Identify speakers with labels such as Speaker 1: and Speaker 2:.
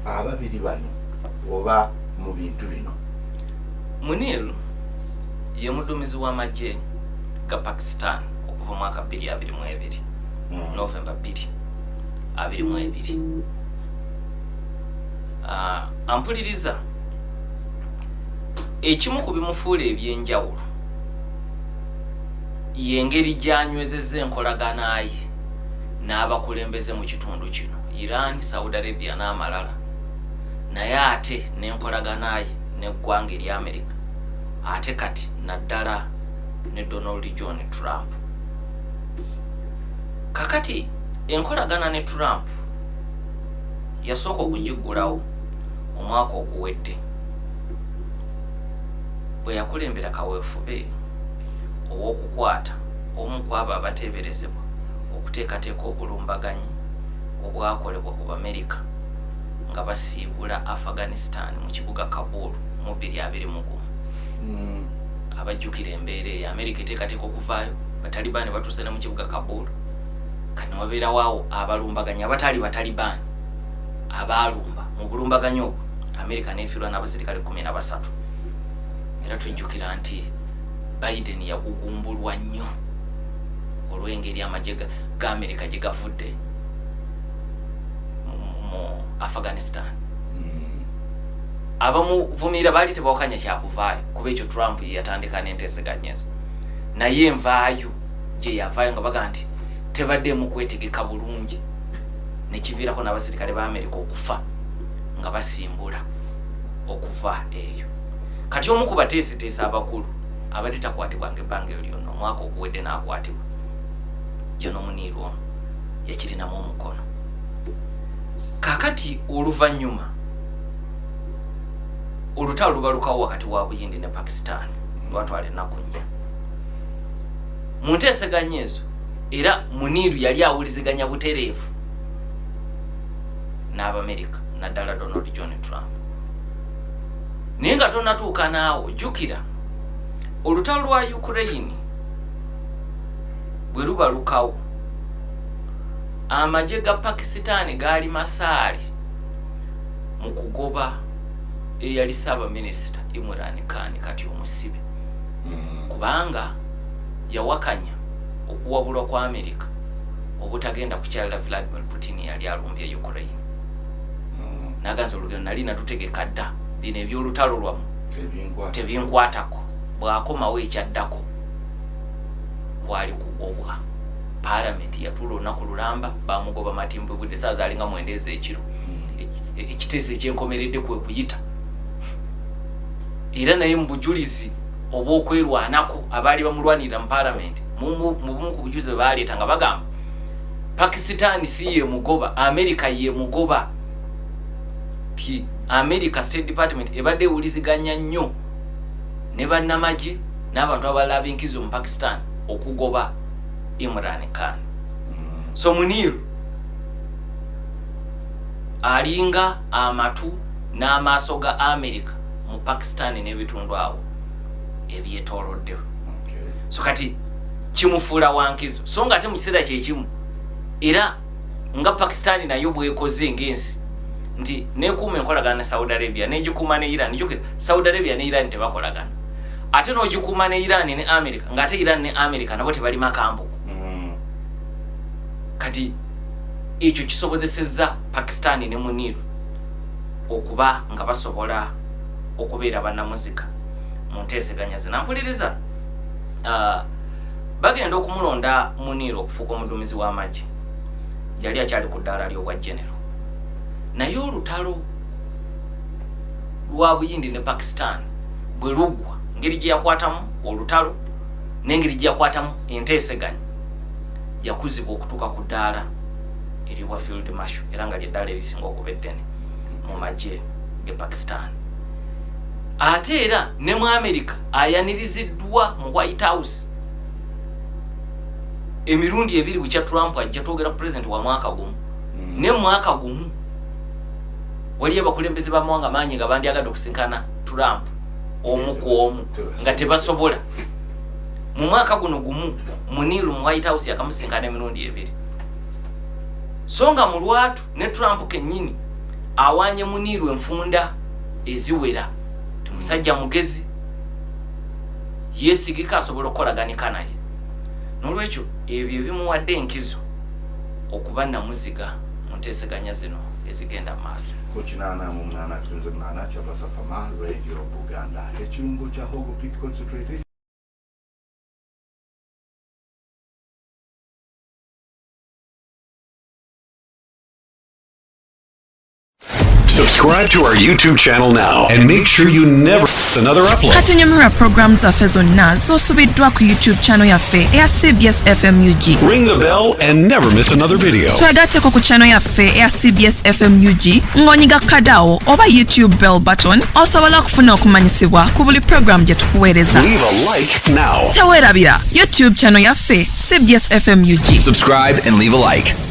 Speaker 1: Ababiri bano oba mu bintu bino.
Speaker 2: Munir ye muduumizi w'amagye ga Pakistan okuva mwaka 2022, November 2022. Ampuliriza, ekimu ku bimufuula ebyenjawulo y'engeri gy'anywezezza enkolagana ye n'abakulembeze mu kitundu kino, Iran, Saudi Arabia n'amalala, naye ate n'enkolagana ye n'eggwanga erya America, ate kati naddala ne Donald John Trump. Kakati enkolagana ne Trump yasooka okugiggulawo omwaka oguwedde bwe yakulembera kaweefube ow'okukwata omu ku abo abateeberezebwa okuteekateeka obulumbaganyi obwakolebwa ku Bamerika nga basiibula Afghanistan mu kibuga Kabul mu 2021. Abajjukira embeera eyo, Amerika eteekateeka okuvaayo, Batalibaani batuuse ne mu kibuga Kabul. Kati newabeerawo awo abalumbaganyi abataali Batalibaani abaalumba. Mu bulumbaganyi obwo Amerika neefiirwa n'abaserikale 13. Era tujjukira nti Biden yagugumbulwa nnyo olw'engeri amagye ga Amerika gye gavudde mu Afghanistan. Abamuvumirira baali tebawakanya kyakuvaayo, kuba ekyo Trump ye yatandika n'enteeseganya ezo, naye envaayo gye yavaayo nga baga nti tebaddeemu kwetegeka bulungi, nekiviirako n'abaserikale ba Amerika okufa nga basimbula okuva eyo. Kati omu ku bateesiteesi abakulu abadde takwatibwanga ebbanga eyo lyonna, omwaka oguwedde n'akwatibwa, General Munir ono yakirinamu omukono. Kakati oluvannyuma olutalo lubalukawo wakati wa Buyindi ne Pakistan, lwatwala ennaku 4. Mu nteeseganya ezo era Muniru yali awuliziganya butereevu n'Abamerika, naddala Donald John Trump. Naye nga tonatuuka naawo, jjukira olutalo lwa Ukraine bwe lubalukawo, amagye ga Pakistan gaali masaale mu kugoba eyali ssaabaminisita Imran Khan, kati omusibe, kubanga yawakanya okuwabulwa kwa America obutagenda kukyalira Vladimir Putin yali alumbye Ukraine. Naganza olugendo nali natutegeka dda, bino ebyolutalo lwamu tebinkwatako. Bw'akomawo ekyaddako kwali kugobwa. Paalamenti yatuula olunaku lulamba, bamugoba matimbwe budde saa zaalinga 9 ez'ekiro. Ekiteeso ekyenkomeredde kwe kuyita era naye mu bujulizi obw'okwerwanako abaali bamulwanirira mu paalamenti, mu bumu ku bujulizi bwe baleeta nga bagamba Pakistan si yemugoba, America yemugoba, ti America State Department ebadde ewuliziganya nnyo ne bannamagye n'abantu abalala ab'enkizo mu Pakistan okugoba Imran Khan. So Munir alinga amatu n'amaaso ga America mu Pakistan n'ebitundu awo ebyetooloddewo. So kati kimufuula wankizo. So nga ate mu kiseera kyekimu era nga Pakistan nayo bwekoze ng'ensi nti nekuuma enkolagana ne Saudi Arabia, negikuuma ne Iran. Jukira Saudi Arabia ne Iran tebakolagana, ate n'ogikuuma ne Iran ne America, ng'ate Iran ne America nabo tebali makambuko. Kati ekyo kisobozesezza Pakistan ne Munir okuba nga basobola okubeera bannamuzika mu nteeseganya zino. Ampuliriza, bagenda okumulonda Munir okufuuka omuduumizi w'amagye, yali akyali ku ddaala ly'obwa genero, naye olutalo lwa Buyindi ne Pakistan bwe luggwa, ngeri gye yakwatamu olutalo n'engeri gye yakwatamu enteeseganya, yakuzibwa okutuuka ku ddaala eryobwa field marshal, era nga lyeddaala erisinga okuba eddene mu magye ge Pakistan. Ate era ne mu America ayaniriziddwa mu White House emirundi ebiri bukya Trump ajja. Twogera ku president wa mwaka gumu. Ne mwaka gumu waliyo abakulembeze b'amawanga mangi nga bandyagadde okusinkana Trump omu ku omu nga tebasobola. Mu mwaka guno gumu Muniru mu White House yakamusinkana emirundi ebiri, so nga mu lwatu ne Trump kennyini Awanye Muniiru enfunda eziwera ti musajja mugezi, yeesigika, asobola okukolaganika naye. N'olwekyo ebyo ebimuwadde enkizo okuba namuziga mu nteeseganya zino ezigenda mu maaso.
Speaker 1: Ku 88.8 Kyabasafama Radio Buganda, ekirungo kya Hogo Peak Concentrate.
Speaker 3: Subscribe to our YouTube channel now and make sure you never miss another upload.
Speaker 4: Kati nyumirwa programu zaffe zonna z'osubiddwa ku YouTube channel yaffe eya CBS FMUG.
Speaker 3: Ring the bell and never miss another video.
Speaker 4: Twegatteko ku channel yaffe eya CBS FMUG ng'onyiga kadawo oba YouTube bell button osobola okufuna okumanyisibwa ku buli programu gye tukuweereza.
Speaker 3: Leave a like now.
Speaker 4: Teweerabira YouTube channel yaffe CBS FMUG.
Speaker 5: Subscribe and leave a like.